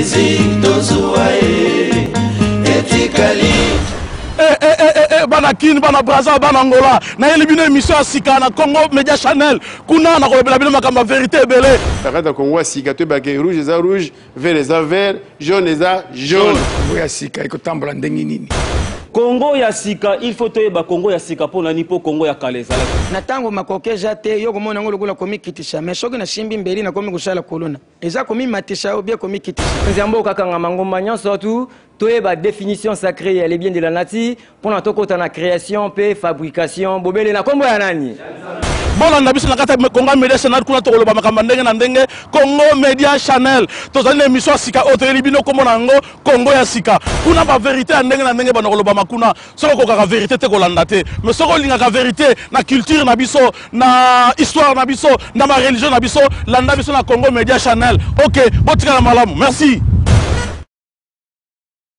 musique tozuwa ye etikali. Eh, eh, eh, eh, eh, bana Kin, bana Braza, bana Angola, nayeli bino émission ya sika na Congo Media Channel. Kuna nakolobela bino makambo ya vérité ebele. Na kati ya Congo ya sika, toyebaka rouge eza rouge, vert eza vert, jaune eza jaune. Congo ya sika ekotambola ndenge nini? Congo ya sika, il faut toyeba Congo ya sika mpo na nini, mpo Congo ya kala ezalaki. Na ntango makoki eza te, yo komona yango lokola komikitisha, mais soki nasimbi mbeli nakomi kosala kuluna, eza komimatisa ou bien komikitisa. Mokonzi ya mboka akanga mangomba nyonso tu toyeba definition sacree ya les biens de la nature pona tokota na creation pe fabrication bobele na kombo ya nani? Bolanda biso na kati ya Congo Media Channel, kuna tokoloba makambo ndenge na ndenge. Congo Media Channel, tozali na émission ya sika oyo toyeli bino, kombo na yango Congo ya sika. Kuna ba vérité ya ndenge na ndenge bana kolobama kuna. Soki okokaka vérité te, kolanda te, mais soki olingaka vérité na culture na biso, na histoire na biso, na ba religion na biso, landa biso na Congo Media Channel. Ok, botikala malamu, merci.